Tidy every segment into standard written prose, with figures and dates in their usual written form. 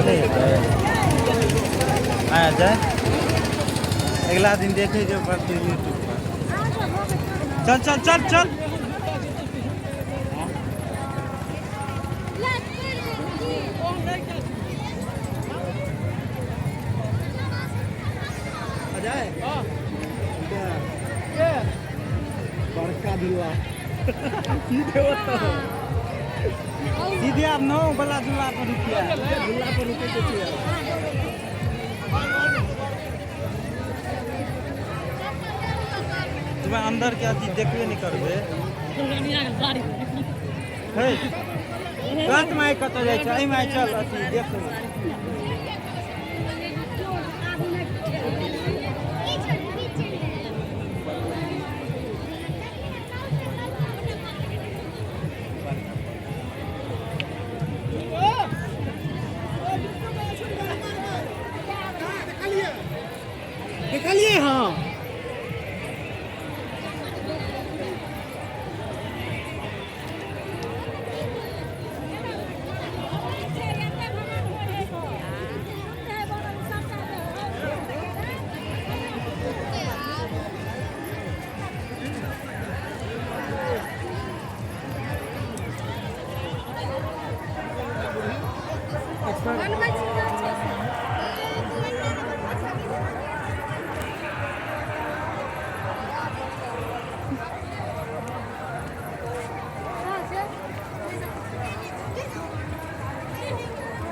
नहि हेतै। आ जाए, अगला दिन देखे के पड़तै यूट्यूब पर। चल चल चल चल। बड़का झूला। सीधे आब नौ वाला झूला पर रुकिए। झूला पर रुकै के छै। तुम्हें अंदर के अथी देखबे नहीं करबे। हे, तुरंत माय कतऽ जाइ छै? एहिमे चल, अथी देख। देखलिए। हाँ।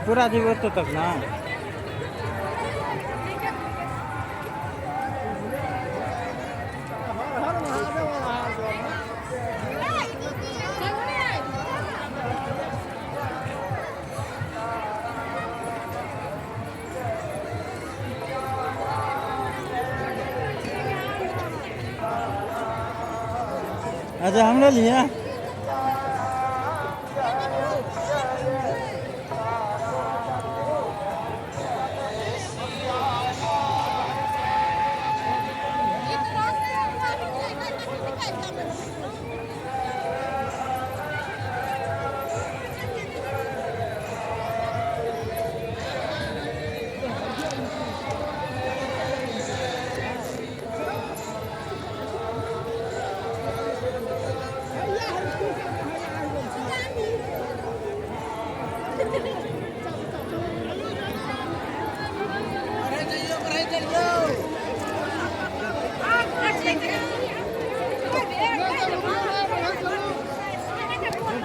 पूरा जेबै ओतऽ तक ना। अच्छा, हमरो लिए।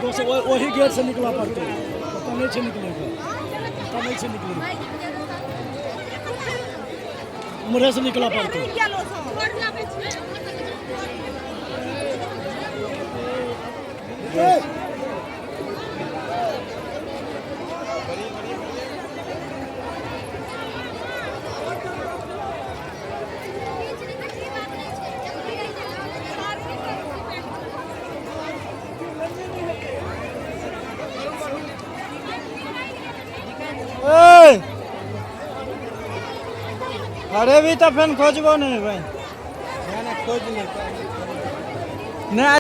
दोस्त, वही गेट से निकला पड़तै। ओतऽ नहि छै निकलैके, ओतऽ नहि छै निकलैके, उम्हरे से निकलऽ पड़तै। ओए, अरे भी तऽ फेन खोजबो नहि भाइ। खोज ले। नहि।